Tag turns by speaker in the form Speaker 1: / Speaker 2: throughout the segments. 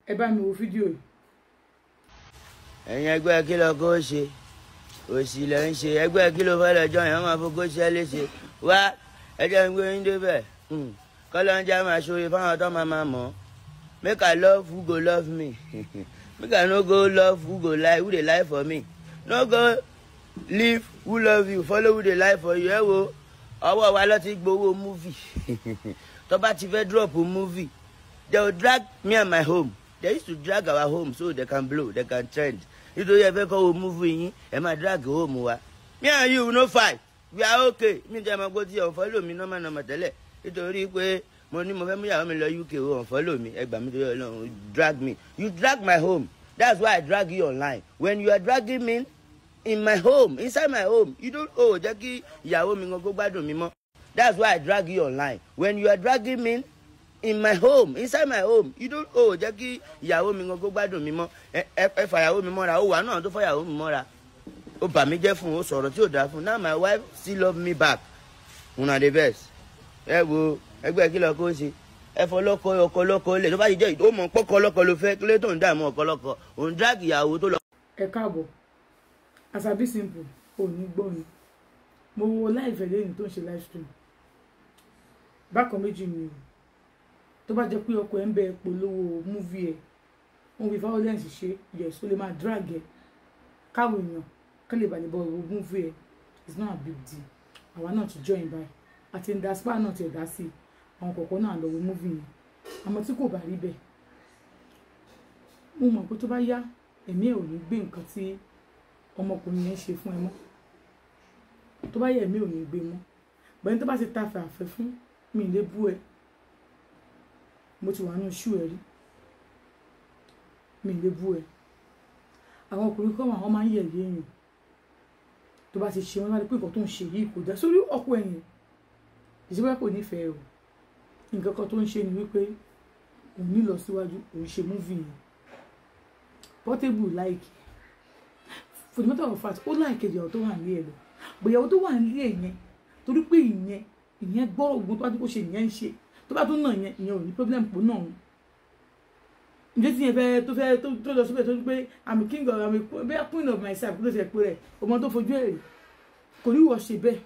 Speaker 1: Ẹ bá mi wo fídíò yìí.
Speaker 2: Ẹ̀yin ẹgbẹ́ kí lọ kó ṣe òsì lẹ́ ń ṣe, ẹgbẹ́ kí ló fẹ́ lọ́jọ́ yẹn máa fokó ṣe léṣe wá. Ẹ jẹ́ ń gbé yín débẹ̀ kọ́lọ́njà máa ṣoore fáwọn tó máa mọ̀. Make I love who go love me, make I no go love who go lie, who dey lie for me. No go leave who love you, follow who dey lie for you. Ẹ wo ọwọ́ wa ló ti gbowó movie. Tó bá ti fẹ́ drop movie, they will drag me and my home. They used to drag our home so they can blow, they can trend. Nítorí ẹ fẹ́ kọ́ wo movie yín, ẹ máa drag home wa. Me and you no fight, we are okay. Mi jẹ́ ọmọ gbó tí ọ̀ follow mi normal normal tẹ́lẹ̀, nítorí pé mo ní mo fẹ́ mú ìyàwó mi lọ UK, o unfollow mi. Ẹ gbà mí torí Ọlọ́run. Drag me, you drag my home, that's why I drag you online. When you are dragging me in my home, inside my home, you don't oh jẹ́ kí ìyàwó mi gan kó gbádùn mi mọ́. That's why I drag you online. When you are dragging me in my home, inside my home, you don't oh jẹ́ kí ìyàwó mi gan kó gbádùn mi mọ́. Ẹ fàyàwó mi mọ́ra, ó wà náà tó fàyàwó mi mọ́ra, ó bà mí jẹ́ fún un, ó sọ̀rọ̀ tí ò dáa fún un. Now my wife still love me back. Una the best. Ẹ wo ẹgbẹ́ kí lọ kó ṣe, ẹ fọlọ́kọ ọkọ lọ́kọ lẹ̀ tó bá ti jẹ́ ó mọ̀ pọ́kọ lọ́kọ ló fẹ́ kílé tó ń dààmú ọkọ lọ́kọ, òun drag ìyàwó tó lọ.
Speaker 1: Ẹ káàbọ̀, Asabi Simple ò ní gbọ́ ni. Mo wo live lẹ́yìn tó ń ṣe live stream. Bákan méjì ni o, tó bá jẹ́ pé ọkọ ẹ̀ ń bẹ polówó movie ẹ̀, wọ́n fi violence ṣe, yes, ó lè máa drag ẹ̀ káwọn èèyàn kán lè bàlẹ̀ bọ̀ wo movie ẹ̀. It's not a big deal. Àwa náà ti join báyìí, àti ndaspa náà ti ẹ̀dá sí i, àwọn kọ̀ọ̀kan náà lọ wo movie yẹn. Àmọ́ tí kò bá rí bẹ́ẹ̀, mo mọ̀ pé tó bá yá, ẹ̀mí ẹ̀ ò ní gbé nǹkan tí ọmọkùnrin yẹn ṣe fún ẹ mọ́. Tó bá yẹ, ẹ̀mí ò ní gbé mọ́. Bẹ́ẹ̀ tó bá ti ta fàfẹ́ fún mi, lè bú ẹ. Mo ti wà nínú ṣú ẹ rí, mi lè bú ẹ. Àwọn ọkùnrin kọ́ àwọn máa ń yẹ̀yẹ́ èèyàn. Tó bá ti ṣe wọn, láti pé nǹkan tó ń ṣe yìí kò dá sórí ọkọ ẹ̀yìn, ìṣe kò nífẹ̀ẹ́ o. Nǹkan kan tó ń ṣe ni wípé òun ní lọ síwájú, òun ṣe movie yẹn. Portable like, for the matter of fact, ó like ìyàwó tó wà nílé ẹ lọ. Ìyàwó tó wà nílé ẹ yẹn, torí pé ìyẹn gbọ́rọ̀ ogun tó bá tó kó ṣe, ìyẹn ń ṣe. Tó bá tún nà yẹn, ìyẹn ò ní problem pò náà. Ǹjẹ́ tí yẹn fẹ́ tó fẹ́ tó lọ síbẹ̀ tó ní pé I'm king of, I'm a queen of myself, ló ṣe pé rẹ̀ ọmọ tó fojú ẹ̀ rí kò ní wọ́n ṣe bẹ́ẹ̀.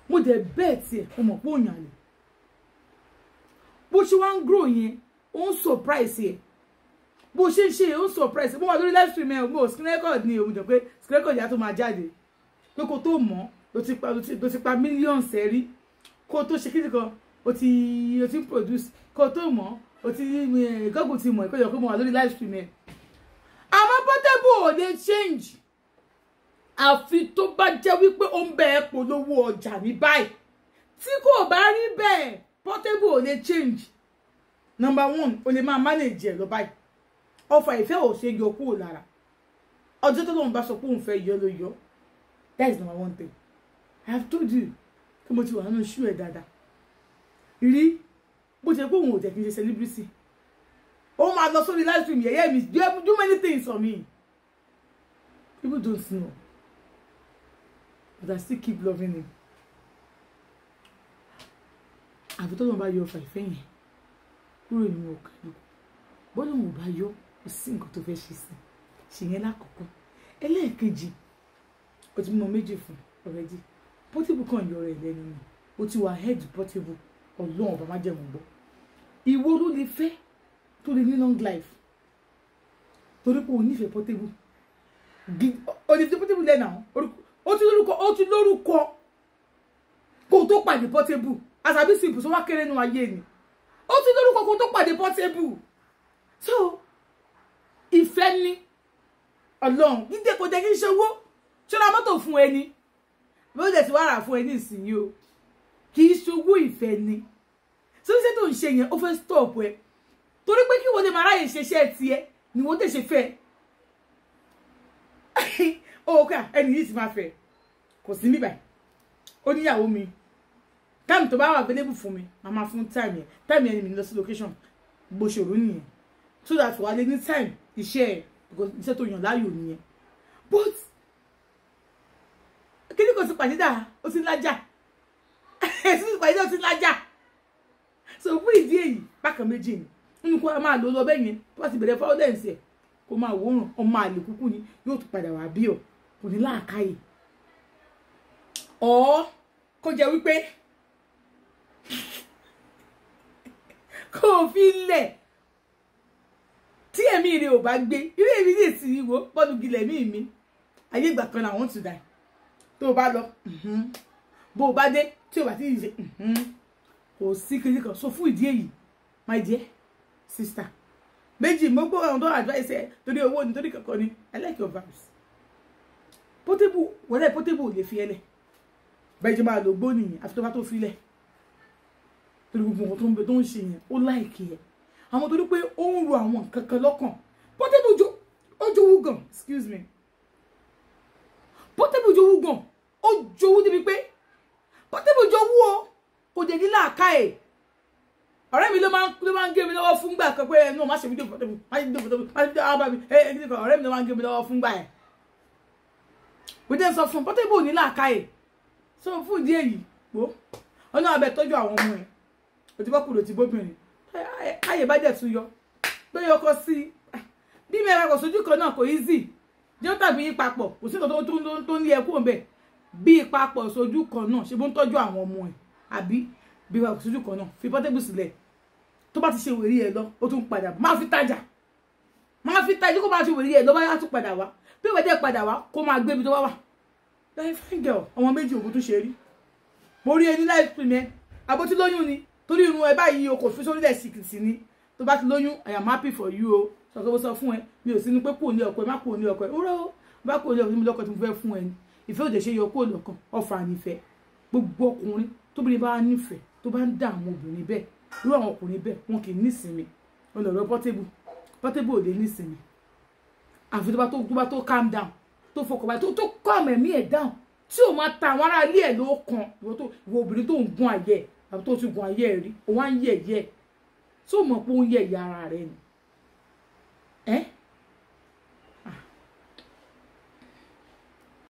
Speaker 1: Mo dẹ̀ bẹ́ẹ̀ tiẹ̀, mo mọ̀ pé òyìn àlè bó ṣe wá ń grow yẹn, ó ń surprise yẹn. Bó ṣe ń ṣe, ó ń surprise. Mo wà lórí live stream ẹ̀, mo screen record ni òun jẹ́ pé screen record yà tó máa jáde pé kó tó mọ̀ ló ti pa millions ẹ̀ rí. Kó tó ṣe kíni kan, o ti ń produce. Kó tó mọ̀, o ti Google ti mọ̀ ìkọjọ pé mo wà lórí live stream ẹ̀. Àmọ́ Portable ò lè change, àfi tó bá jẹ́ wípé ó ń bẹ ẹ́ polówó ọjà ní báyìí. Tí kò bá rí bẹ́ẹ̀, Portable ò lè change. Number one, o lè máa manage ẹ̀ lọ báyìí. Ọfà ìfẹ́ ò ṣe yọ kúrò lára. Ọjọ́ tó lóun bá sọ pé òun fẹ́ yọ ló yọ. That is number one thing. I have told you kí mo ti wà nínú ṣú ẹ̀ dáadáa rí. Bó ṣe pé òun ò jẹ́ kí n ṣe celebrity, ó máa lọ sórí live stream yẹ̀yẹ́ mi, do many things for me. People don't know, but I still keep loving him. Àfi tó lóun bá yọ ọfà ìfẹ́ yẹn kúrò nínú ọkàn lóko. Bọ́lá òun ò bá yọ, kò sí nǹkan tó fẹ́ ṣe sí ṣe yẹn lákọ̀ọ́kọ́. Ẹlẹ́ẹ̀kejì, ó ti mọ méjì fún already. Portable kàn yọ rẹ̀ lẹ́nu ni. Ó ti wà head Portable. Ọlọ́run ọba má jẹ̀mú gbọ́. Ìwọ ló lè fẹ́ tó lè ní long life, torí pé o nífẹ̀ẹ́ Portable. O lè fi Portable lẹ́nà. Ó ti lórúkọ, ó ti lórúkọ kó o tó pàdé Portable. Àṣàbí Simple sọ wá kéré nínú ayé ni. Ó ti lórúkọ kó o tó pàdé Portable. So ìfẹ́ ni Ọlọ́run dídé kò jẹ́ kí n ṣe owó. Ṣọlá mọ́tò fún ẹni bí ó dẹ̀ ti wá rà fún ẹ ní ìsinyìí o, kì í ṣowó, ìfẹ́ ni. Sọ́sẹ́ tó ń ṣe yẹn, ó fẹ́ stop ẹ torí pé kí wọ́n lè máa ráyè ṣeṣẹ́ tiẹ̀ ni wọ́n tẹ̀ ṣe fẹ́. Ó ká ẹni yìí ti máa fẹ́, kò sí níbàyí. Ó níyàwó mi, time tó bá wà available fún mi, màá máa fún time yẹn. Time yẹn ni mi lọ sí location. Bó ṣe rò nìyẹn, so that wà á lè ní time iṣẹ́ ẹ̀, because iṣẹ́ tó yàn láàyò nìyẹn. But kí ni kò sí pàdídà, ó ti ń lájà èsì ti pàdídà, ó ti ń lájà. So fún ìdí èyí, bákan méjì ni. Nínú kó máa lò lọ bẹ́ẹ̀ yẹn, tó bá ti bẹ̀rẹ̀ violence ẹ̀ kó máa wòran, ọmọ àlè kúkú ni yóò tún padà wá bí ọ, kò ní làákàyè. Ọ̀ kó jẹ́ wípé kó o fi lẹ̀ tí ẹ̀mí rẹ̀ ò bá gbé, irú èmi lè sì wò bọ́ọ̀lù gilẹ̀ mí mi. Ayé ìgbà kan làwọn ti dà, tó o bá lọ bó o bá dé tí o bá ti ṣe kò sí kiri kan. So fún ìdí èyí, my dear sister, méjì mo gbọ́ àwọn tó advice ẹ torí owó ni, torí kankan ni. I like your vibes. Portable wẹ́rẹ́, Portable ò lè fi ẹlẹ̀ bẹ́ẹ̀ jẹ́ máa lò gbó nìyẹn, àfi tó bá tó filẹ̀ torí gbogbo nǹkan tó ń bẹ tó ń ṣe yẹn, ó láìkì ẹ̀. Àwọn torí pé ó ń ro àwọn nǹkan kan lọ́kàn. Portable jo ó jowú gan, excuse me, Portable jowú gan, ó jowú débi pé Portable jowú o, kò dé ní làákàyè. Ọ̀rẹ́ mi ló máa ń gé mi lọ́wọ́ fúngbà kan pé ẹnu má ṣe fídíò Portable, má ṣe fídíò Portable, má ṣe fídíò ábà mi, ẹ ẹ kíni kan. Ọ̀rẹ́ mi ló máa ń gé mi lọ́wọ́ fúngbà ẹ̀. Kò dé sọ fún Portable ní làákàyè. So fún ìdí èyí, wo ọ̀nà abẹ tọ́jú àwọn ọmọ ẹ̀, òtí bá kúrò tí bóbìnrin ayé bá jẹ̀ tún yọ pé yọkọ sí bí mẹ́ra kò sójú kan náà kò easy jẹ́ tàbí yín papọ̀, kò sí nǹkan tó ń lé ẹkú òǹbẹ̀ bí papọ̀ sójú kan náà ṣe bó ń tọ́jú àwọn ọmọ ẹ̀, àbí bí papọ̀ sójú kan náà. Fi Portable sílẹ̀, tó bá ti ṣe wèrè ẹ̀ lọ ó tún padà máa fi tajà, máa fi tajà, kó máa ṣe wèrè ẹ̀ lọ bá tún padà wá, bí ìwé dẹ̀ padà wá kó máa gbé ibi tó wá wà. Láì fine girl, ọmọ méjì ògùn tún ṣe rí. Mo rí ẹni láì pè mí ẹ àbótí lóyún ni, torí irun ẹ báyìí o kò fi sórílẹ̀ sìkìtì ni. Tó bá ti lóyún, I am happy for you o. Sọ pé mo sọ fún ẹ, mi ò sínú pé kò ní ọkọ ẹ, má kò ní ọkọ ẹ, ó rọ ó bá kò ní ọkọ mi lọ́kọ tí mo fẹ́ fún ẹ ni. Ìfẹ́ òjò ṣe yọ kó lọ́kàn, ọfà nífẹ̀ẹ́. Gbogbo ọkùnrin tóbìnrin bá nífẹ̀ẹ́ tó bá ń dààmú obìnrin bẹ́ẹ̀, irú àwọn ọkùnrin bẹ́ẹ̀ wọn kì í nísinmi. Ọlọ́rọ̀ Portable, Portable ò lè nísinmi àfi tó bá tó calm down, tó fọkànbalẹ̀, tó calm ẹ̀mí ẹ̀ down, tí ò máa ta àwọn ará ilé ẹ̀ ló kan. Ìwọ obìnrin tó ń gun ayẹ àbí tó ti gun ayé ẹ̀ rí, òun á ń yẹ̀yẹ́ tó mọ̀ pé ó ń yẹ̀yẹ́ ara rẹ̀ ni. Ẹ́